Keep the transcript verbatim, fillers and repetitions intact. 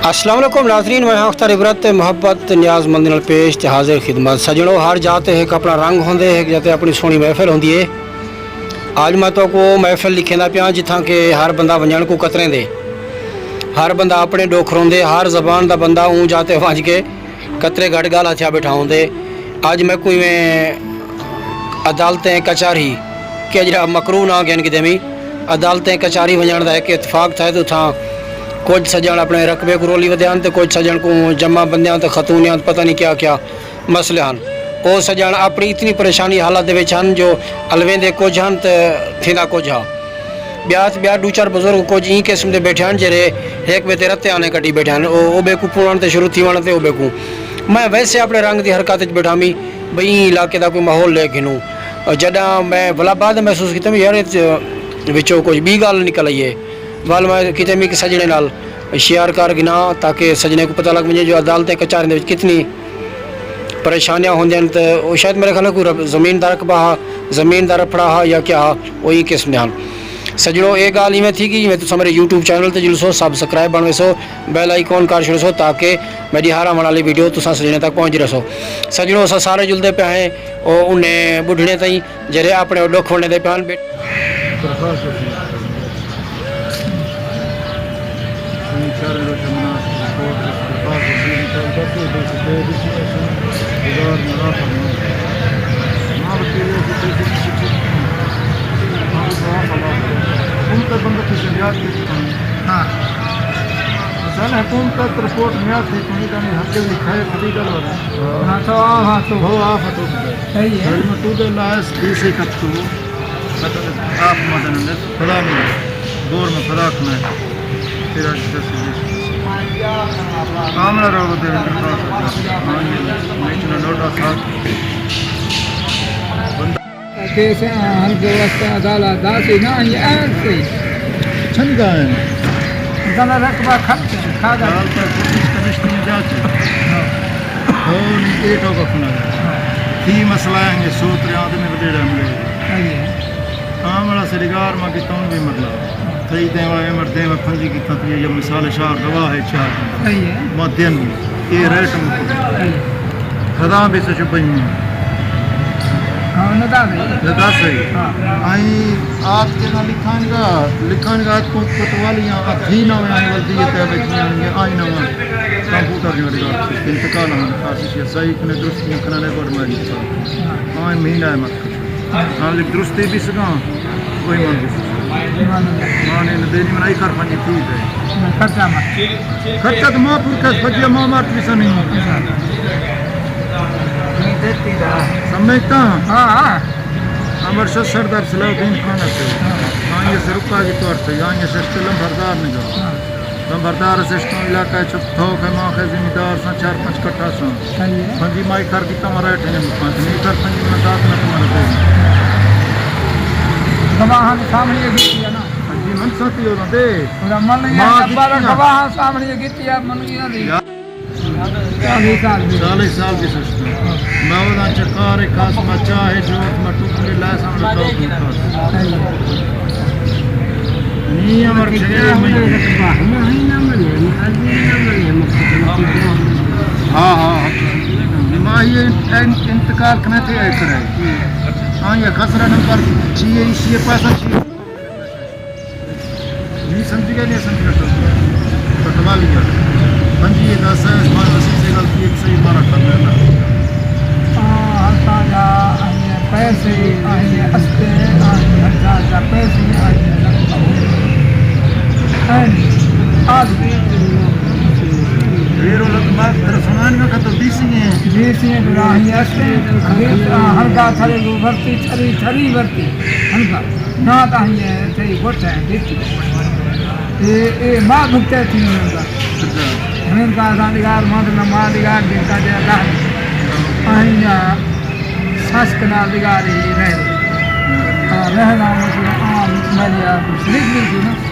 السلام علیکم ناظرین، میں ہاں اختر عبرت تے محبت تے نیاز مندی نال پیش تے حاضر خدمت۔ سجݨو، ہر جاہ تے ہک اپݨا رنگ ہوندے، ہک جاہ تے اپݨی سوہݨی محفل ہوندی ہے۔ اڄ میں تہاکوں محفل ݙکھیندا پیاں جتھاں کہ ہر بندہ ونڄݨ کوں کتریندے، ہر بندہ اپݨے ݙکھ روندے، ہر زبان دا بندہ اوں جاہ تے ونڄ کے کترے گھٹ ڳالھاں تھیا ٻیٹھا ہوندے۔ اڄ میکوں ایویں عدالتیں کچہری کہ جیڑھا مکروہ نہ گھن کیتے وی عدالتیں کچہری ونڄݨ دا ہک اتفاق تھئے تے اتھاں کجھ سڄݨ اپݨے رقبے کوں رولی ودے ہن تے کجھ سڄݨ کوں جمع بندیاں تے خاتونیاں تے پتہ نہیں کیا کیا مسئلے ہن۔ او سڄݨ اپݨی اتنی پریشانی حالت دے وچ ہن جو الویندے کجھ ہن تے تھیندا کجھ ہا۔ ٻیا تے ٻیا ݙو چار بزرگ کجھ ایں قسم دے ٻیٹھے ہن جیڑھے ہک ٻئے تے رتے آنے کڈھی ٻیٹھے ہن۔ او او ٻئے کوں پوݨݨ تے شروع تھیوݨ تے او ٻئے کوں۔ میں ویسے اپݨے رنگ دی حرکت وچ ٻیٹھا وی بھئی ایں علاقے دا کوئی ماحول لے گھنوں۔ جݙاں میں ولا بعد محسوس کیتا وی یار اے تے وچوں کجھ ٻی ڳالھ نکل آئی ہے۔ ول میں کیتے وی ہک سڄݨے نال شیئر کر گھناں تاکہ سڄݨے کوں پتہ لڳ ونڄے جو عدالتیں کچہریاں دے وچ کتنی پریشانیاں ہوندیاں ہن تے او شاید میرے خیال کوئی رب-، زمین دا رقبہ ہا، زمین دا رپھڑا ہا یا کیا ہا، او ایں قسم دے ہن۔ سڄݨو، اے ڳالھ ایویں تھی کہ جیویں تساں میرے یوٹیوب چینل تے جلسو، سبسکرائب بݨ ویسو، بیل آئیکن کر چھوڑسو تاکہ میݙی ہر آوݨ والی ویڈیو تساں سڄݨے تک پہنچ رہسو۔ سڄݨو، اساں سارے جلدے پئے ہیں او انہیں ٻڈھڑے تئیں جیڑھے اپݨے او ݙکھ ونڈیندے پئے ہن۔ ہاں۔ اصل حکومت تک رپورٹ نیا تھی کنی تانی ہر کے لکھائے کھڑی کر والا۔ ہاں تو، ہاں تو۔ ہو، آ فٹو۔ صحیح ہے۔ فلم تو دے لائس ڈی سی کپ تو۔ آپ مدن اندر خدا میں دور میں خدا کھنا ہے۔ تیرا جس کامرا رو دے اندر خاص ہو جاتا۔ ہاں، یہ نیچنا نوٹا تھا۔ بندہ کیسے ہر جو واسطہ عدالت داسی نہ، یہ ایسے ہی۔ چھنگا ہے۔ عدالت رقبہ کھپ کے کھا گا۔ عدالت پر کوشش کمشن میں جا چکی۔ ہاں۔ ہو نہیں، ایک ہوگا کھنا ہے۔ کی مسئلہ ہے، یہ سوت رہے آدمی بدے رہے ملے۔ صحیح ہے۔ کام والا سرگار ما کی تون بھی مطلب۔ تھئی دیں وا، عمر دیں وا، پھنجی کی تھتی ہے، یا مثال شاہ گواہ ہے، چار۔ صحیح ہے۔ ما دین، اے ریٹ میں۔ صحیح۔ خدا بھی سچ پئی میں۔ ہاں، نہ دا صحیح۔ نہ دا صحیح۔ ہاں۔ آئیں آپ کے نہ لکھان گا، لکھان گا آپ کو پتوالیاں، آپ تھی نہ ہوئے، آئیں ولدی یہ تیار رکھی آئیں گے، آئیں نہ ہوئے۔ کمپیوٹر جو ریکارڈ انتقال ہم خاصی چیز صحیح کنے درست کنے گڈ ماری۔ آئیں مہینہ ہے مت۔ ہاں، لیکن درستی بھی سکاں، وہی مان بھی سکاں۔ مان نے دینی منائی کر پنجی تھی دے۔ خرچہ مت۔ خرچہ تو ماں پور کا خرچہ ماں مارت بھی سا نہیں۔ سمجھتا؟ ہاں، ہاں۔ امر شاہ سردار صلاح الدین خان سے۔ ہاں، یہ سرکا کی طور سے، یہاں یہ سسٹم بردار نہیں کرو۔ ہاں۔ لمبردار سسٹم علاقہ چپ تھو کہ ماں کے زمیندار ساں چار پنج کٹھا ساں۔ صحیح ہے۔ پنجی مائی کر کی تمہارا اٹھے نے پنج نہیں کر پنجی میں دات نہ تمہارا دے۔ گواہاں دے سامنے یہ گیتی ہے نا۔ پنجی من ساتی ہو دے۔ پورا من یہ ماں نبارہ گیتی ہے۔ گواہاں سامنے یہ گیتی ہے، من یہ نہیں۔ یار۔ چالیس سال دی۔ چالیس سال دی سسٹم۔ میں اودا چکار ایک خاص بچہ ہے جو میں ٹکڑے لے سامنے تو۔ صحیح ہے۔ نی عمر چھ مہینے۔ ہاں، ہاں، ہاں۔ ماں یہ ان-، انتقال کرنے تھے ایک ہے۔ ہاں، یہ خسرہ نمبر چھ ہے، اس یہ پیسہ چھ ہے۔ نہیں سمجھ گیا، نہیں سمجھ گیا۔ پٹوا لیا۔ پنجی دس ہے، اس بار وسیع سے غلطی ایک صحیح مارا کر لینا۔ آ، ہلتا جا، آئیے پیسے، آئیے استے، آئیے ہلتا جا پیسے، آئیے لگتا ہو۔ این، آج۔ ویرو لگ مار، تیرا سنان میں کہتا ڈی سی ہیں۔ ڈی سی ہیں، جو راہی استے، ہلکا تھرے لو ورتی، تھری، تھری ورتی، ہلکا۔ نہ تاں ہی ہے، تھئی گھٹ ہے، ڈیکھی۔ اے، اے ماں بھگتے تھی انہاں دا۔ اچھا۔ ہمیں کا آسان دیگار، ماں دے ماں دیگار، دل کا دے اللہ۔ آئیں یا ساس کنا دیگار ہی رہ۔ ہاں، رہنا مسئلہ عام، میں یا شریک نہیں تھی نا۔